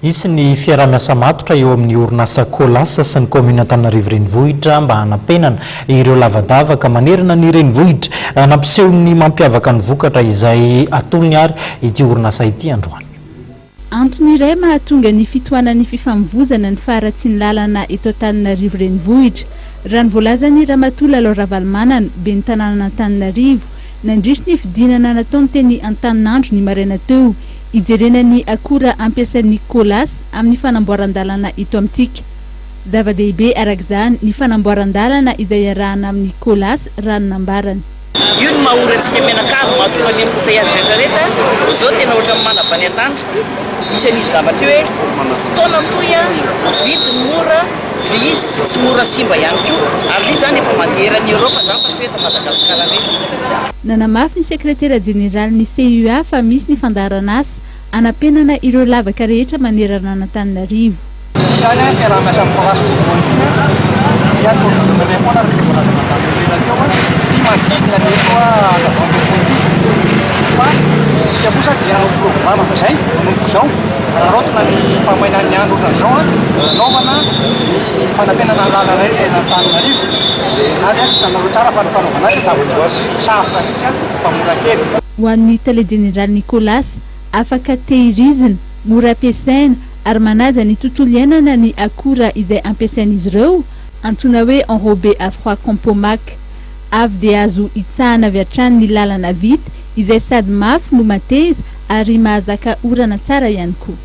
Hisy ny fiaraha-miasa matotra eo amin'ny orinasa Colas sy ny kaominina Antananarivo Renivohitra mba hanapenana ireo lavadavaka manerana ny renivohitra. Nampiseho ny mampiavaka ny vokatra izay atolony ary ity orinasa ity androany. Antony iray mahatonga ny fitohanan'ny fifamoivozana ny faharatsian'ny lalana eto Antananarivo Renivohitra, raha ny voalazan'i Ramatoa Lalao Ravalomanana, ben'ny tanànan'Antananarivo, nandritry ny fidinana nataony teny Antaninandro ny maraina teo. Hijerena ny akora ampiasain'ny Colas amin'ny fanamboaran-dalana eto amintsika. Zava-dehibe araka izany ny fanamboaran-dalana izay iarahana amin'ny Colas raha ny nambarany. Io no maha ory antsika mianakavy, mahatonga ny embouteillage rehetra rehetra, izao tena ohatran'ny mana avy any an-danitra ity, misy an'io zavatra io hoe fotoana fohy, vidiny mora, le izy tsy mora simba ihany koa, ary le izy zany efa mandeha eran'i Europe zany fa tsy hoe eto Madagascar irery. Nanamafy ny sekretera jeneralin'ny CUA fa misy ny fandaharanasa hanapenana ireo lavaka rehetra manerana an'Antananarivo. Ity izany an, fiaraha-miasa amin'ny Colas Voalohany ity an, dia toa maimaimpoana araka ny voalazan'i Madame le Maire teo an, ity manodidina ny eto Andravoahangy ity, fa isika kosa dia hanao programa amin'izay manomboka izao, araraotina ny fahamainan'ny andro ohatran'izao an, hanaovana ny fanapenana ny lalana rehetra eto Antananarivo. Ary hitanareo tsara fa ny fanaovana azy zavatra tsy sarotra mihitsy fa mora kely. Ho an'ny tale jeneralin'ny Colas, afaka tehirizina, mora ampiasaina ary manaja ny tontolo iainana ny akora izay ampiasain'izy ireo, antsoina hoe enrobé à froid Compomac. Avy dia azo hitsahana avy hatrany ny lalana vita izay sady mafy no mateza ary mahazaka orana tsara ihany koa.